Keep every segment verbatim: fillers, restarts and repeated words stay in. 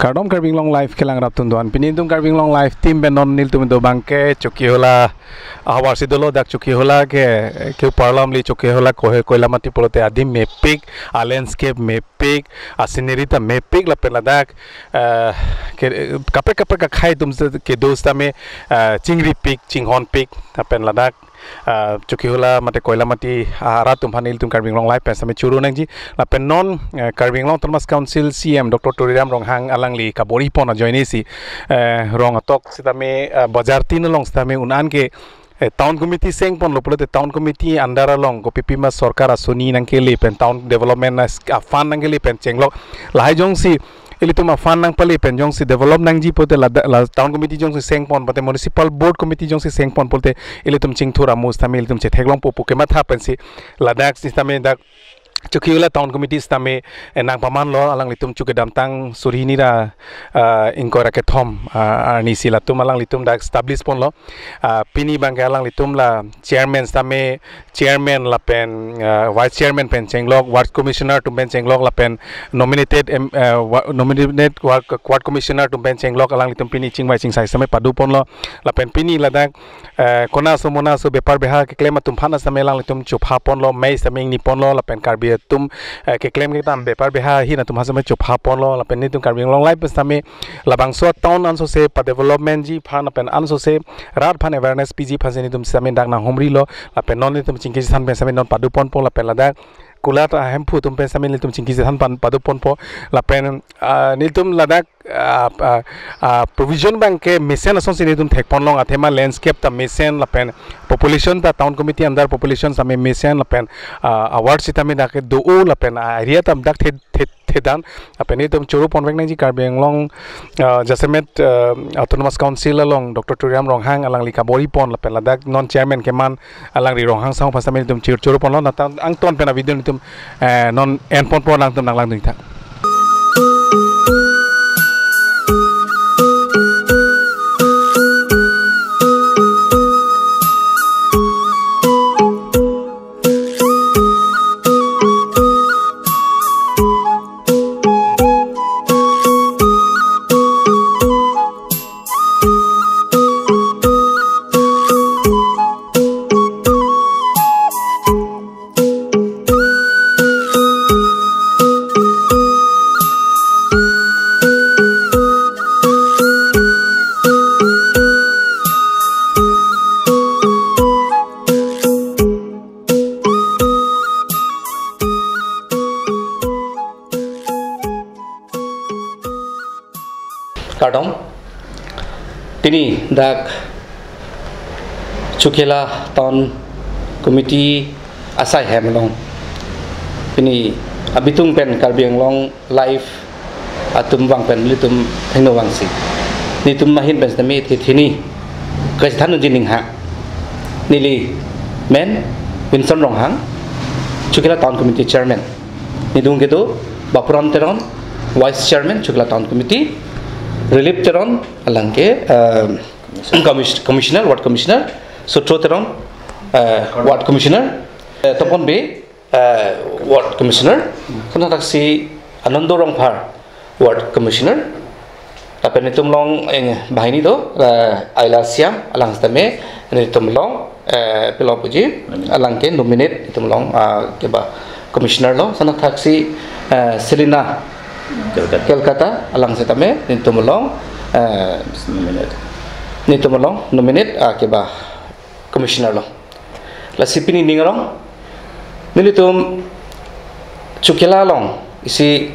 Kardom Karbi Anglong Live kelang raptum do-an. Pini nelitum Karbi Anglong Live team pen non nelitum do abangke Chokihola ahavar si dolo. Dak Chokihola ke, ke uparlamli Chokihola kohe Koilamati pulote adim mepik, a landscape mepik, a scenery ta mepik lapen ladak, eh, ke, kaprek kaprek akhei atum se kedo sitame, eh, chingripik, chinghonpik, lapen ladak, ah, Chokihola mate Koilamati, ah, arat atum aphan nelitum Karbi Anglong Live pen sitame choro nangji. Lapen non, eh, Karbi Anglong Autonomous Council C E M Doctor Tuliram Ronghang alangli kabor-ipon ajoine si, eh, rong atok sitame, eh, Bajar tin along sitame un-an ke, eh, town committee sengponlo pulote town committee under along kopipima sorkar asoni nangkele pen town development a, a fund nangkele pen chenglok. Lahai jongsi ilitum a fund nangpale pen jongsi develop nangji pulote la, la town committee jongsi sengpon, pulote municipal board committee jongsi sengpon pulote ilitum chingthur amus sitame ilitum chetheklongpo pu kematha pensi ladak sitame dak Chokihola town committee sitame, eh, nangpamanlo, alanglitum chu kedamtang suri hini ra, ah, ingkoi ra kethom, ah, arni si latum alanglitum dak establish ponlo. Ah, pini abangke alanglitum la chairman sitame chairman lapen, ah, vice chairman pen chenglok, ward commissioner atum pen chenglok, lapen nominated em, ah, wa-, nominated ward, ward commissioner atum pen chenglok, alanglitum pini chingvai chingsai sitame padoponlo. Lapen pini ladak, eh, kona aso mona aso bepar beha keklem atum aphan sitame alanglitum chophaponlo, mei sitame ingniponlo, lapen Karbi atum, eh, keklem kedam bepar beha ahin atum aphan sitame chophaponlo, lapen nelitum Karbi Anglong Live sitame labangso town ansose pa development ji aphan lapen ansose rat aphan awareness piji aphan si nelitum sitame dak nanghumrilo, lapen non nelitum chingki chethan pen sitame non padoponpo, lapen ladak kulat ahemphu atum pen sitame nelitum chingki chethan pan padoponpo, lapen, ah, nelitum ladak, ah, ah, ah, provision abangke mesen asonsi nelitum thekponlong, athema landscape ta mesen lapen population ta town committee under population sitame mesen lapen, ah, award sitame dak do-o lapen, ah, area ta dak the, the, thedan, lapen nelitum choro ponvek nangji Karbi Anglong, ah, jasemet, ah, Autonomous Council along Doctor Tuliram Ronghang alangli kabor-ipon lapen ladak non chairman keman alangli Ronghang Sangho aphan sitame nelitum chor-, choro ponlo. Nata angton pen a video nelitum, eh, non enponpo, nangtum nanglangdun tha. Kardom. Pini dak Chokihola Town Committee asai hem along pini abitung pen Karbi Anglong Live atum vang pen nelitum hingno vangsi nelitum ahin pen sitame the thini kachethan unji ning ha. Neli men Winson Ronghang, Chokihola Town Committee Chairman. Nelitum kedo Bapuram Teron, Vice Chairman, Chokihola Town Committee, Relief Teron, alangke, eh, Commis-, Commissioner, Ward Commissioner, Sutro Teron, eh, Ward Commissioner, eh, Topon Bey, eh, Ward Commissioner, sonathaksi Anando Rongphar, Ward Commissioner, lapen nelitum along, eh, banghini do, eh, Aila Siam, alang sitame nelitum along, eh, pilo puji, alangke nominate nelitum along, ah, keba commissioner lo, sonathaksi, eh, Selina Kolkata. Kolkata, alang sitame nelitum along, eh, nominate. Nelitum along nominate, ah, keba commissioner lo. Lasi pini ning arong, nelitum Chokihola along isi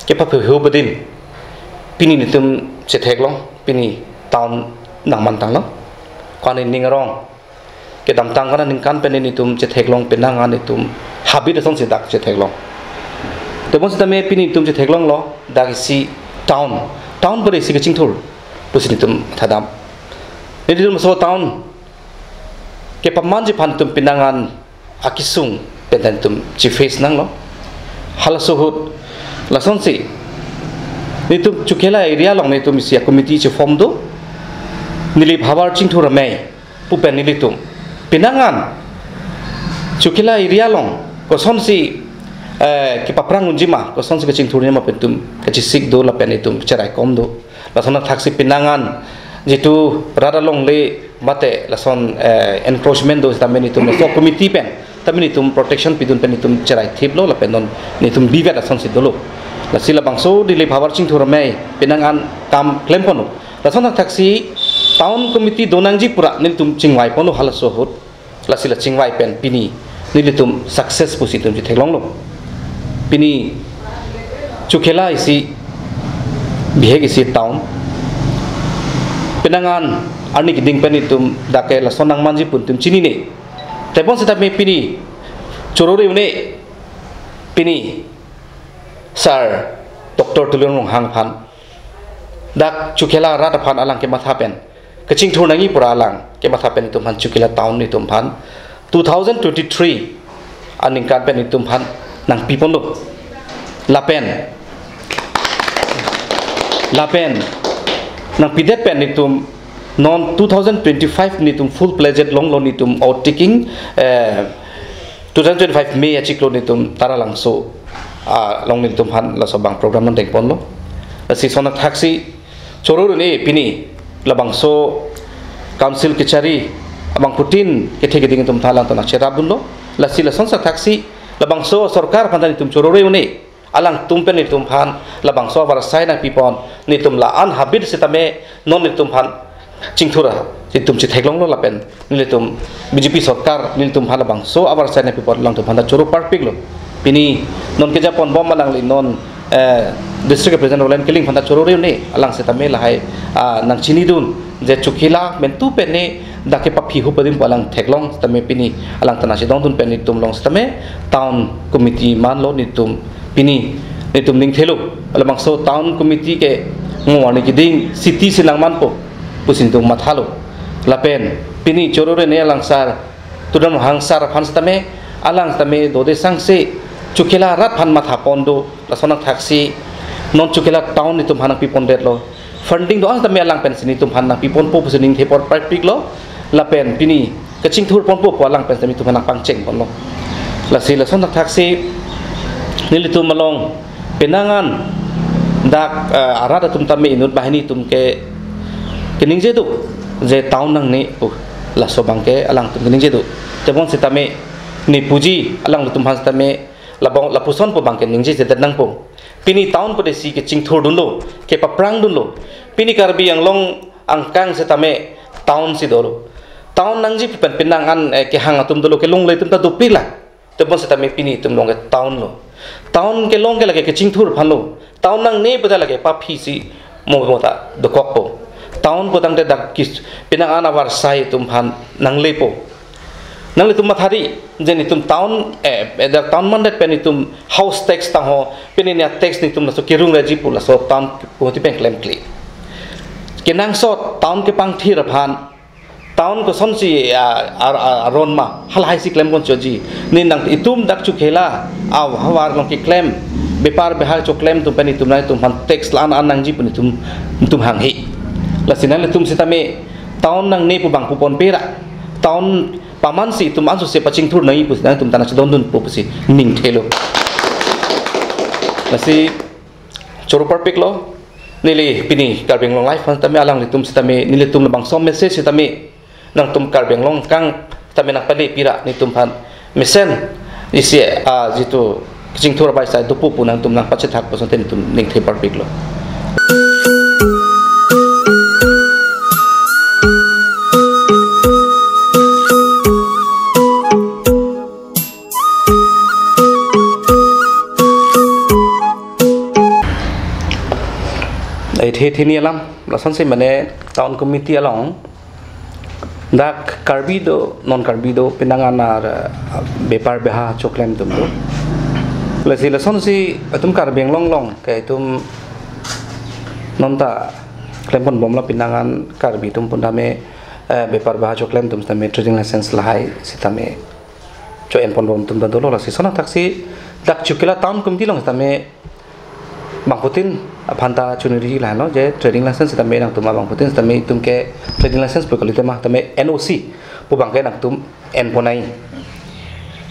kepaphu bedin pini nelitum chetheklong, pini town nangmantanglo. Ko-an ning arong, kedamtang ko-an aningkan pen nelitum chetheklong, penang an nelitum habit asonsi dak chetheklong. Tebon sitame pini nelitum chetheklonglo, dak isi town, town pare isi kachingthur pusi nelitum thadam. Nelitum laso town kepamanji aphan nelitum penang an akesung pen nelitum cheface nanglo. Halaso ahut lasonsi nelitum Chokihola area along nelitum isi a-committee cheform do. Neli Havar Chingthur Amei pu pen nelitum penang an Chokihola area along kosonsi eh, kepaphrang unji ma, kosonsi kachingthur unji ma pen itum kachisik do lapen itum cheraikom do. Lason athaksi penang an jitu rat alongle mate lason, eh, encroachment do sitame nelitum laso committee pen tame nelitum protection pidun pen nelitum cherai thiplo lapen non nelitum bivet asonsi dolo. Lasi labangso Dilip havar chingthur amei penang an kam klem ponlo. Lason athaksi town committee donangji pura nelitum chingvai ponlo halaso ahut. Lasi la chingvai pen pini nelitum success pusi itum chetheklonglo. Pini Chokihola isi bihek isi town. Penang an arni keding pen itum dak ke lason nangmanji pu itum chinine. Tebon sitame pini choro-re un-e, pini Sir Doctor Tuliram Ronghang aphan, dak Chokihola rat aphan alang kematha pen kachingthur nangji pura alang kematha pen itum aphan Chokihola town itum aphan two thousand twenty-three aningkan pen itum aphan nangpi ponlo. Lapen, lapen nangpidet pen itum non two thousand twenty-five nelitum full-fledged longlo, nelitum outtaking, eh, two thousand twenty-five May achiklo nelitum Taralangso, ah, along nelitum aphan laso abang program non dengponlo. Lasi lason athaksi choro-re un-e pini labangso council kechari abangphutin kethe keding itum aphan alangtum nangcherapdunlo. Lasi lason athaksi labangso sorkar aphan ta nelitum choro-re un-e, alangtum pen nelitum aphan labangso avarsai nangpipon, nelitum la-an habit sitame non nelitum aphan chingthur a nelitum chetheklonglo lapen nelitum B J P sorkar nelitum aphan labangso avarsai nangpipon alangtum aphan ta choro parpiklo. Pini non kejaponbom alangli non, eh, district representative Roland Killing aphan ta choro-re un-e, alang sitame lahai, ah, nangchinidun je Chokihola mentu pen ne dak kepaphi hup adim pu alang theklong sitame pini alang ta nangchedondun pen itum along sitame town committee manlo nelitum pini nelitum ningthelo. Labangso town committee ke ngo arni keding city si nangmanpo pusi nelitum mathalo. Lapen pini choro-re un-e alang Sir Tuliram Ronghang Sir aphan sitame, alang sitame dode sangse Chokihola rat aphan mathapon do, lason athaksi non Chokihola town itum aphan nangpipondetlo. Funding do-an sitame alang pensi nelitum aphan nangpiponpo pusi ningthepor parpiklo. Lapen pini kachingthur ponpo pu alang pensi nelitum aphan nangpangcheng ponlo. Lasi lason athaksi nelitum along penang an dak, eh, arat atum tame inut banghini atum ke keningje do je town nangne pu, laso abang ke alangtum keningje do. Tebon sitame ne puji alanglitum aphan sitame labang lapuson pu abang ke ningjejedet nangpo. Pini town pudesi kechingthurdunlo, kepaprangdunlo. Pini Karbi Anglong angkang sitame town si dolo. Town nangji pu pen penang an, eh, kehang atum dolo, kelongle atum ta dopiklang. Tebon sitame pini itum along ke town lo. Town kelong ke lake kechingthur aphanlo. Town nangne pu ta lake paphi si mo mo ta dokokpo. Town pu tangte dak kis penang an avarsai itum aphan nanglepo. Nanglitum mathari je nelitum town, eh, eh, dak town mandet pen itum house tax tangho, pini ne tax nelitum laso kerung raji pu laso town committee pen klemkle. Kenangsot town kepangthir aphan town kosonsi, ah, ar-, ar-, aron ma, halahai si klemkon choji. Ne nang itum dak Chokihola, ah, havar along keklem, bepar behar choklem atum pen itum nangtum aphan tax la-an an nangji pu itum, itum hanghe. Lasi nanglitum sitame town nangne pu abang puponpe ra, town pamansi itum ansose pachingthur nangji pusi nangtum ta nangchedondunpo pusi ningthelo. Lasi choro parpiklo, neli pini Karbi Anglong Live aphan sitame alanglitum sitame nelitum labangso message sitame nangtum Karbi Anglong angkang sitame nangpale pira nelitum aphan mesen isi, ah, jitu kachingthur abai sai dopo pu nangtum nangpachethak pu asonte nelitum ningthe parpiklo. Eh, the, the ni alam, lasonsi mane town committee along dak Karbi do, non Karbi do, penang an ar, eh, bepar beha choklem atum do. Lasi lasonsi atum Karbi Anglong along ke itum non ta klemponbomlo penang an Karbi atum pun tame, eh, bepar beha choklem atum sitame trading license lahai sitame cho-enponbom atum ta dolo. Lasi lason athaksi dak Chokihola town committee along sitame bangphutin aphan ta choningri lahenlo je trading license sitame nangtum abangphutin sitame itum ke trading license pu kalite ma tame N O C pu abang ke nangtum enpon nangji.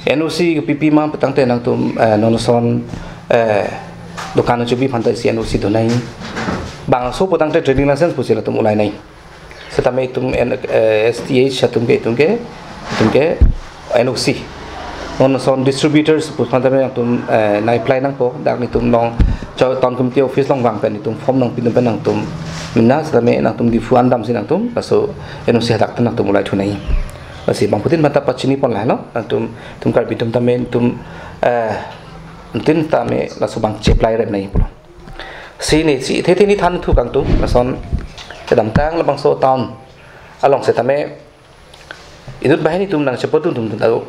N O C pipi ma putangte nangtum, eh, non ason, eh, dukan chubi aphanta isi N O C donai. Bangso putangte trading license pusi latum ulai nai. Setame itum en-, eh, S T H atum ke, itum ke, itum ke N O C. Non ason distributors pu aphanta nangtum, eh, nai apply nangpo, dak netum along cho town committee office along vang pen netum form nangpi pen nangtum mena, setame nangtum Diphu an damsi nangtum laso N O C hadak ta nangtum ulai thunai. Lasi bangphutin aphanta pachini pon lahelo, nangtum, tum Karbi atum tame, tum, eh, tin tame laso abang che-apply rep nai pulo. Si ne si the the ni than thu kangtung, lason kedamtang labangso town along setame inut banghini atum nangchepot atum atum ta do,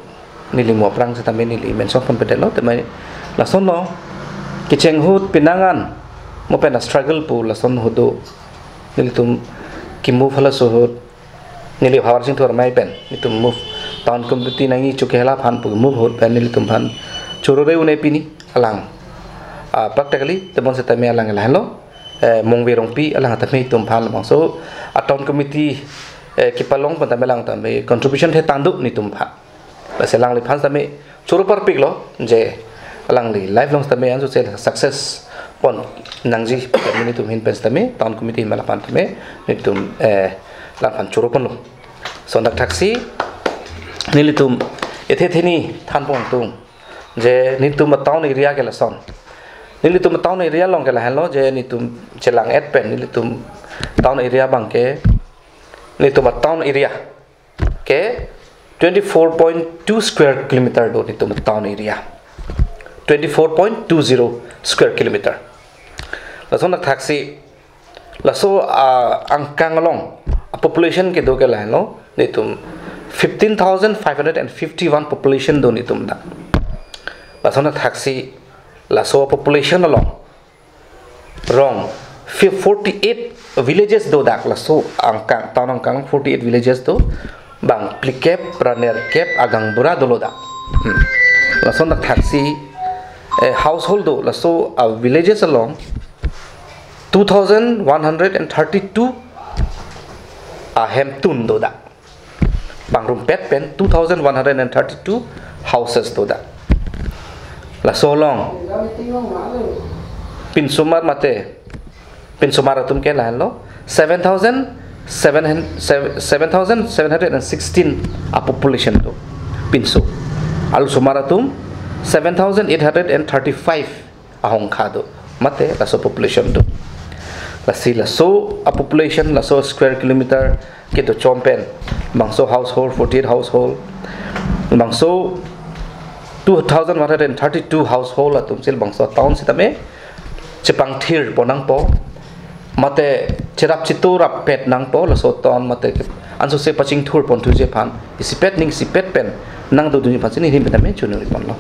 neli mo aphrang setame neli mention ponpedetlo, tame lasonlo, kecheng ahut penang an mo pen a-struggle pu lason ahut do, nelitum ke-move halaso ahut, neli Havar Sing Thur mai pen netum move, town committee nangji chukehela aphan pu move ahut pen nelitum aphan choro-re un-e pini alang. Ah, practically tebon setame alang lahelo, eh, Mongve Rongpi alang tame itum aphan labangso a-town committee, eh, kepalong pen tame alang tame contribution the tang do netum aphan. Lasi alangliphan tame choro parpiklo je alangli life along tame anso se success pon nangji, netum ahin pen tame town committee malaphan tame netum, eh, alangphan choro ponlo. Lason dak thaksi nelitum ethe theni than pon tung je netum a-town area ke lason. Nelitum a-town area along ke lahenlo je netum chelang-et pen nelitum town area abang ke, netum a-town area ke twenty-four point two square kilometer do netum a-town area. Twenty-four point two zero square kilometer. Lason dak thaksi laso, ah, angkang along a-population kedo ke lahenlo, netum fifteen thousand five hundred and fifty-one population do netum dak. Lason dak thaksi laso population along rong fi-, forty-eight villages do dak, laso angkang, town angkang forty-eight villages do, bang phlikep ra nerkep agangbura dolo dak. Hmm. Lason dak thaksi, eh, household do, laso a-villages along two thousand one hundred and thirty-two ahemtun do dak. Bang rumpet pen two thousand one hundred and thirty-two houses do dak. Laso along pinsomar mate, pinsomar atum ke lahenlo, seven thousand seven hundred, seven thousand seven hundred and sixteen a-population do pinso. Alusomar atum seven thousand eight hundred and thirty-five ahongkha do. Mate laso population do. Lasi laso a-population, laso square kilometer kedo chom pen bangso household, forty-eight household, bangso two thousand one hundred and thirty-two household atum si labangso town sitame chepangthir pon nangpo, mate cherap chitu rappet nangpo, laso town mate anso se pachingthur ponthuji aphan isipet ning isipet pen nangdodunji aphan si neli ahin pen tame choningri ponlo.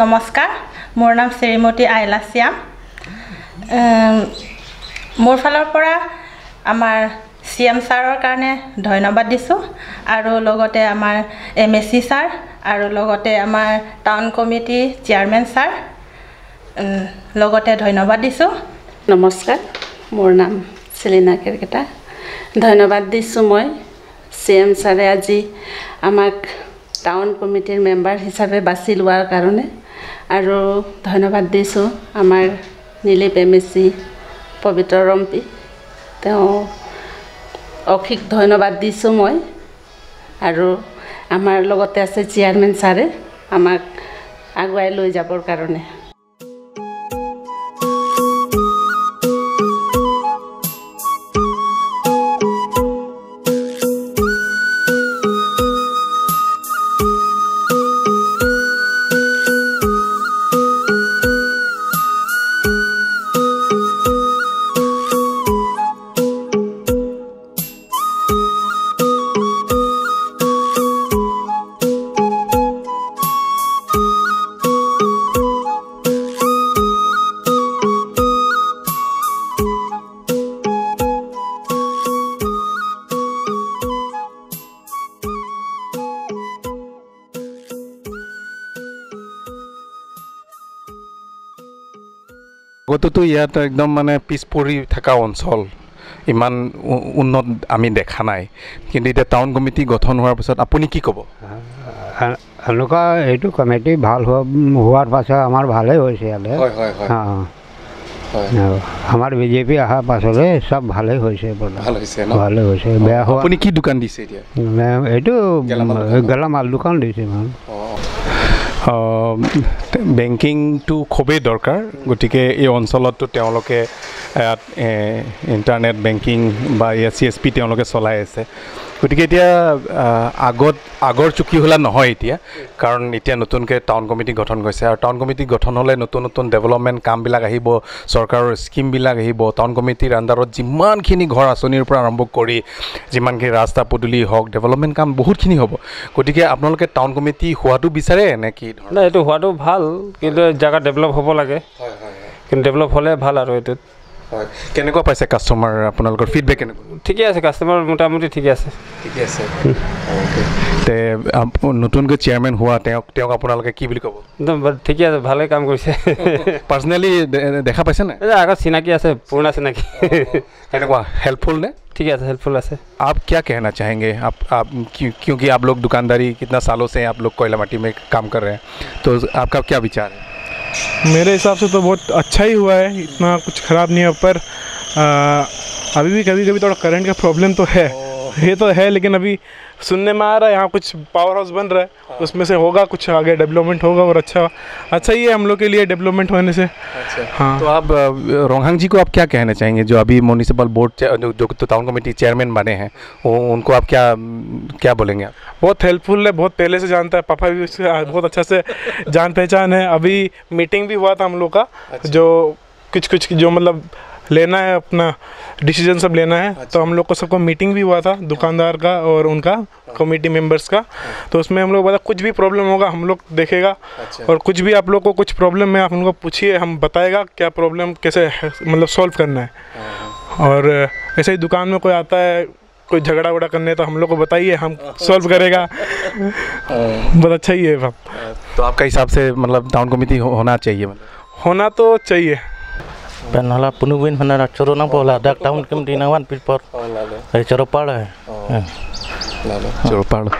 নমস্কাৰ, মোৰ নাম শ্ৰীমতী আইলা শ্যাম। উম, মোৰ ফালৰ পৰা আমাৰ C M ছাৰৰ কাৰণে ধন্যবাদ দিছোঁ আৰু লগতে আমাৰ এম এ চি ছাৰ আৰু লগতে আমাৰ টাউন কমিটি চেয়াৰমেন ছাৰ, উম, লগতে ধন্যবাদ দিছোঁ। নমস্কাৰ, মোৰ নাম চেলিনা কেৰকেটা। ধন্যবাদ দিছোঁ মই চি এম ছাৰে আজি আমাক টাউন কমিটিৰ মেম্বাৰ হিচাপে বাছি লোৱাৰ কাৰণে। আৰু ধন্যবাদ দিছোঁ আমাৰ নিলিপ এম এ চি পবিত্ৰ ৰম্পী, তেওঁ অশেষ ধন্যবাদ দিছোঁ মই। আৰু আমাৰ লগতে আছে চেয়াৰমেন ছাৰে আমাক আগুৱাই লৈ যাবৰ কাৰণে। আগতেতো ইয়াত একদম মানে পিছ পৰি থকা অঞ্চল, ইমান উ- উন্নত আমি দেখা নাই। কিন্তু এতিয়া টাউন কমিটি গঠন হোৱাৰ পিছত আপুনি কি ক'ব? আ- এনেকুৱা এইটো কমিটি ভাল হোৱা- হোৱাৰ পাছত আমাৰ ভালেই হৈছে ইয়াতে। হয়, হয়, হয়। অ। হয়। অ, আমাৰ বিজেপি অহাৰ পাছতে চব ভালেই হৈছে বৰ্তমান। ভাল হৈছে ন? ভালেই হৈছে, বেয়া হোৱা আপুনি কি দোকান দিছে এতিয়া? মে- এইটো গেলামাল দোকান। গেলামাল দোকান দিছে মই। অ। অ, বেংকিংটো খুবেই দৰকাৰ, গতিকে এই অঞ্চলতো তেওঁলোকে ইয়াত, এ, ইণ্টাৰনেট বেংকিং বা ইয়াত চি এছ পি তেওঁলোকে চলাই আছে। গতিকে এতিয়া, আ, আগত, আগৰ চুকি হোলা নহয় এতিয়া, কাৰণ এতিয়া নতুনকৈ টাউন কমিটি গঠন কৰিছে আৰু টাউন কমিটি গঠন হ'লে নতুন নতুন ডেভেলপমেণ্ট কামবিলাক আহিব, চৰকাৰৰ স্কিমবিলাক আহিব, টাউন কমিটিৰ আণ্ডাৰত যিমানখিনি ঘৰ আঁচনিৰ পৰা আৰম্ভ কৰি যিমানখিনি ৰাস্তা পদূলি হওক, ডেভেলপমেণ্ট কাম বহুতখিনি হ'ব। গতিকে আপোনালোকে টাউন কমিটি হোৱাটো বিচাৰে নে কি ধৰণৰ? নাই, এইটো হোৱাটো ভাল, কিন্তু জেগা ডেভেলপ হ'ব লাগে। হয়, হয়, হয়। কিন্তু ডেভেলপ হ'লে ভাল আৰু এইটোত। হয়। কেনেকুৱা পাইছে কাষ্টমাৰ, আপোনালোকৰ ফিডবেক কেনেকুৱা? ঠিকে আছে, কাষ্টমাৰ মোটামুটি ঠিকে আছে। ঠিকে আছে। অ'কে। তে আপ- নতুনকৈ চেয়াৰমেন হোৱা তেওঁক, তেওঁক আপোনালোকে কি বুলি ক'ব? একদম ব- ঠিকে আছে, ভালেই কাম কৰিছে। পাৰ্চনেলি দে- দেখা পাইছে নে? এই যে আগত চিনাকি আছে, পুৰণা চিনাকি। কেনেকুৱা, হেল্পফুল নে? ঠিকে আছে, হেল্পফুল আছে। आप क्या कहना चाहेंगे? आप, आप क्यों- क्योंकि आप लोग दुकानदारी कितना सालों से आप लोग कोयला माटी में काम कर रहे हैं, तो आपका क्या विचार है? मेरे हिसाब से तो बहुत अच्छा ही हुआ है, इतना कुछ खराब नहीं है, पर आ, अभी भी कभी कभी थोड़ा करंट का प्रॉब्लम तो है। ये तो है, लेकिन अभी सुनने में आ रहा है यहाँ कुछ पावर हाउस बन रहा है, उसमें से होगा कुछ आगे डेवलपमेंट होगा और अच्छा, अच्छा ही है हम लोग के लिए डेवलपमेंट होने से। अच्छा। हाँ। तो आप, अ, रोंगहांग जी को आप क्या कहना चाहेंगे, जो अभी म्युनिसिपल बोर्ड चे- जो, जो तो टाउन कमेटी चेयरमैन बने हैं, वो, उनको आप क्या, क्या बोलेंगे आप? बहुत हेल्पफुल है, बहुत पहले से जानता है, पापा भी उससे, आ, बहुत अच्छा से जान पहचान है। अभी मीटिंग भी हुआ था हम लोग का, अच्छा। जो कुछ कुछ जो मतलब लेना है, अपना डिसीजन सब लेना है, अच्छा। तो हम लोग को सबको मीटिंग भी हुआ था दुकानदार का और उनका, कमेटी मेंबर्स का। तो उसमें हम लोग बोला कुछ भी प्रॉब्लम होगा, हम लोग देखेगा। अच्छा। और कुछ भी आप लोग को कुछ प्रॉब्लम है, आप उनको पूछिए, हम बताएगा क्या प्रॉब्लम कैसे है, मतलब सॉल्व करना है। हाँ, हाँ। और ऐसे ही दुकान में कोई आता है, कोई झगड़ा वगड़ा करने, तो हम लोग को बताइए, हम सॉल्व करेगा। हाँ। बहुत अच्छा ही है। तो आपका हिसाब से मतलब टाउन कमेटी हो- होना चाहिए, मतलब? होना तो चाहिए। Pen hala punubin hana rak choro nang pola dak town kemti nang van pitpor. Oh, lalo. Eh, choro pala. Oh. Eh. Lalo. Choro pala.